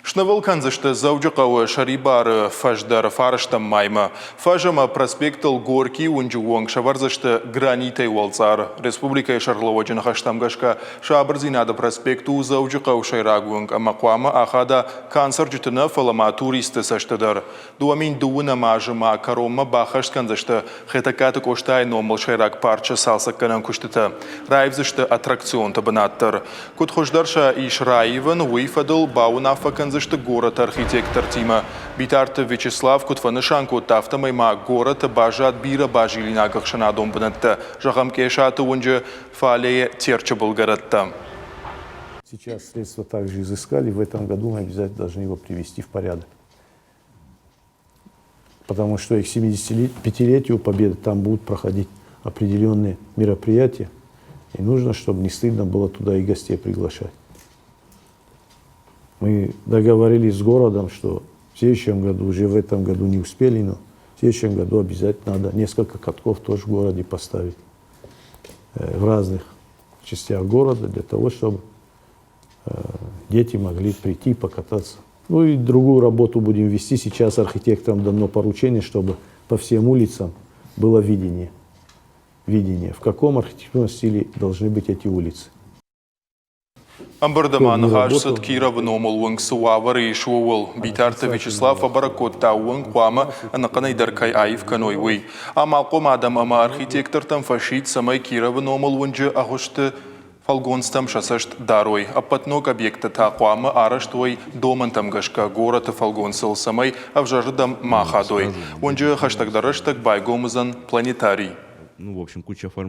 Снывыл кӕндзысты Дзӕуджыхъӕуы Сӕрибары фӕз дӕр фарӕстӕм маймӕ. Фӕз ӕмӕ проспектыл Горькийы уынджы онг сӕвӕрдзысты гранитӕй уӕлцъар. Республикӕйы сӕргълӕууӕджы ныхӕстӕм гӕсгӕ, Сабырдзинады проспект у Дзӕуджыхъӕуы сӕйраг уынг ӕмӕ хъуамӕ ахада канд цӕрджыты нӕ, фӕлӕ ма туристты цӕсты дӕр. 2020 азы ма кӕронмӕ баххӕст кӕндзысты Хетӕгкаты Къостайы номыл сӕйраг парчы цалцӕггӕнӕн куыстытӕ, раивдзысты аттракционты бынат дӕр. Куыд хуыздӕр сӕ ис раивын, уый фӕдыл бауынаффӕ кӕндзысты горӕты архитектортимӕ. Битарты Вячеслав куыд фӕнысан кодта, афтӕмӕй ма горӕты баззад бирӕ базилинаг ӕхсӕнадон бынӕттӕ, зӕгъӕм, Къесаты уынджы фалейы Терчы былгӕрӕттӕ. Сейчас средства также изыскали, в этом году мы обязательно должны его привести в порядок. Потому что к 75-летию Победы там будут проходить определенные мероприятия. И нужно, чтобы не стыдно было туда и гостей приглашать. Мы договорились с городом, что в следующем году, уже в этом году не успели, но в следующем году обязательно надо несколько катков тоже в городе поставить в разных частях города для того, чтобы дети могли прийти и покататься. Ну и другую работу будем вести. Сейчас архитекторам дано поручение, чтобы по всем улицам было видение. Видение, в каком архитектурном стиле должны быть эти улицы. Ӕмбырды ма ныхас цыд Кировы номыл уынг цы уавӕры ис, ууыл. Битарты Вячеслав фӕбӕрӕг кодта, уынг хъуамӕ ӕнӕхъӕнӕй дӕр кӕй аив кӕной, уый. Амалхъом адӕм ӕмӕ архитектортӕм фӕсидт, цӕмӕй Кировы номыл уынджы агъуысты фӕлгонцтӕм сӕ цӕст дарой. Ӕппӕт ног объекттӕ та хъуамӕ арӕзт уой домӕнтӕм гӕсгӕ горӕты фӕлгонцыл, цӕмӕй ӕвзӕрырдӕм ма ахадой. Уынджы хӕстӕгдӕр рӕстӕг байгом уыдзӕн планетарий. Ну, в общем, куча форм.